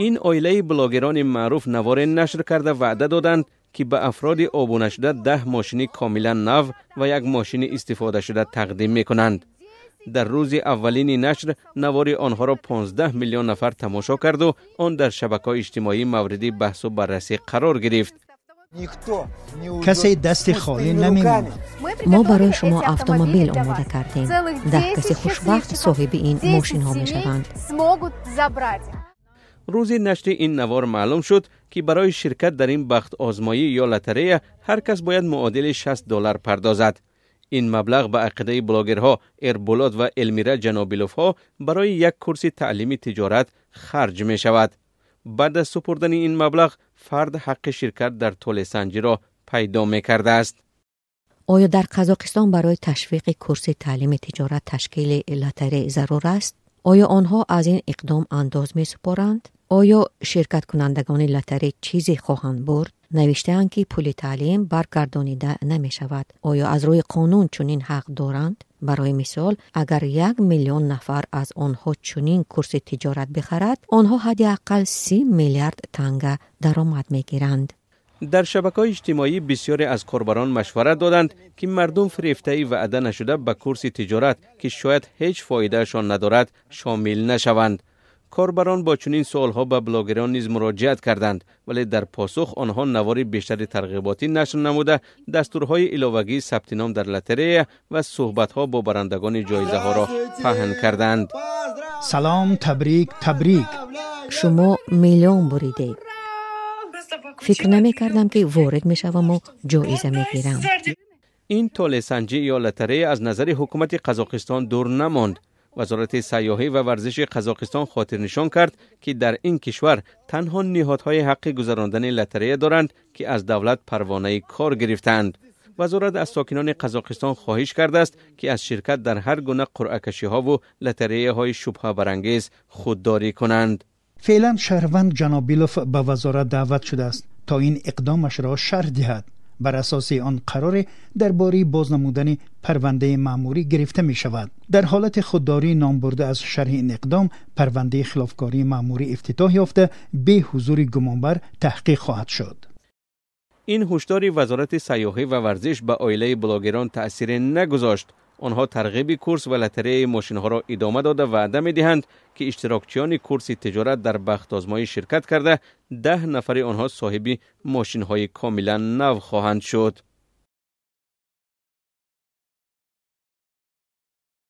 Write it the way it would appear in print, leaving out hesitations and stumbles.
Ин оилаи блогерони маъруф наворе нашр карда, ваъда доданд, ки ба афроди обунашуда 10 мошини комилан нав ва як мошини истифодашуда тақдим мекунанд. Дар рӯзи аввалини нашр навори онҳоро 15 миллион нафар тамошо карду он дар шабакаҳои иҷтимоӣ мавриди баҳсу баррасӣ қарор гирифт. Касе дасти холӣ намемонад. Мо барои шумо автомобил омода кардем. 10 каси хушбахт соҳиби ин мошинҳо мешаванд. Рӯзи нашри ин навор маълум шуд, ки барои ширкат дар ин бахтозмоӣ ё лотерея ҳар кас бояд муодили 60 доллар пардозад. Ин маблағ, ба ақидаи блогерҳо Эрбулот ва Элмира Ҷанобиловҳо, барои як курси таълими тиҷорат харҷ мешавад. Баъд аз супурдани ин маблағ фард ҳаққи ширкат дар толеъсанҷиро пайдо мекардааст. Оё дар Қазоқистон барои ташвиқи курси таълими тиҷорат ташкили лотерея зарур аст? Оё онҳо аз ин иқдом андоз месупоранд? Оё ширкаткунандагони лотерея чизе хоҳанд бурд? Навиштаанд, ки пули таълим баргардонида намешавад. Оё аз рӯи қонун чунин ҳақ доранд? Барои мисол, агар 1 миллион нафар аз онҳо чунин курси тиҷорат бихарад, онҳо ҳадди ақал 30 миллиард танга даромад мегиранд. Дар шабакаҳои иҷтимоӣ бисёре аз корбарон машварат доданд, ки мардум фирефтаи ваъда нашуда ба курси тиҷорат, ки шояд ҳеҷ фоидаашон надорад, шомил нашаванд. Корбарон бо чунин суолҳо ба блогерон низ муроҷиат карданд, вале дар посух онҳо навори бештари тарғиботӣ нашр намуда, дастурҳои иловагии сабти ном дар лотерея ва суҳбатҳо бо барандагони ҷоизаҳоро паҳн карданд. Салом, табрик, табрик! Шумо миллион буридед! Фикр намекардам, ки ворид мешаваму ҷоиза мегирам. Ин толеъсанҷӣ ё лотерея аз назари ҳукумати Қазоқистон дур намонд. Вазорати сайёҳӣ ва варзиши Қазоқистон хотирнишон кард, ки дар ин кишвар танҳо ниҳодҳои ҳаққи гузарондани лотерея доранд, ки аз давлат парвонаи кор гирифтаанд. Вазорат аз сокинони Қазоқистон хоҳиш кардааст, ки аз ширкат дар ҳар гуна қуръакашиҳову лотереяҳои шубҳабарангез худдорӣ кунанд. Феълан шаҳрванд Ҷанобилов ба вазорат даъват шудааст, то ин иқдомашро шарҳ диҳад. Бар асоси он қароре дар бораи боз намудани парвандаи маъмурӣ гирифта мешавад. Дар ҳолати худдории номбурда аз шарҳи ин иқдом, парвандаи хилофкории маъмурӣ ифтитоҳ ёфта, бе ҳузури гумонбар таҳқиқ хоҳад шуд. Ин ҳушдори вазорати сайёҳӣ ва варзиш ба оилаи блогерон таъсире нагузошт. Онҳо тарғиби курс ва лотереяи мошинҳоро идома дода, ваъда медиҳанд, ки иштирокчиёни курси тиҷорат дар бахтозмоӣ ширкат карда, 10 нафари онҳо соҳиби мошинҳои комилан нав хоҳанд шуд.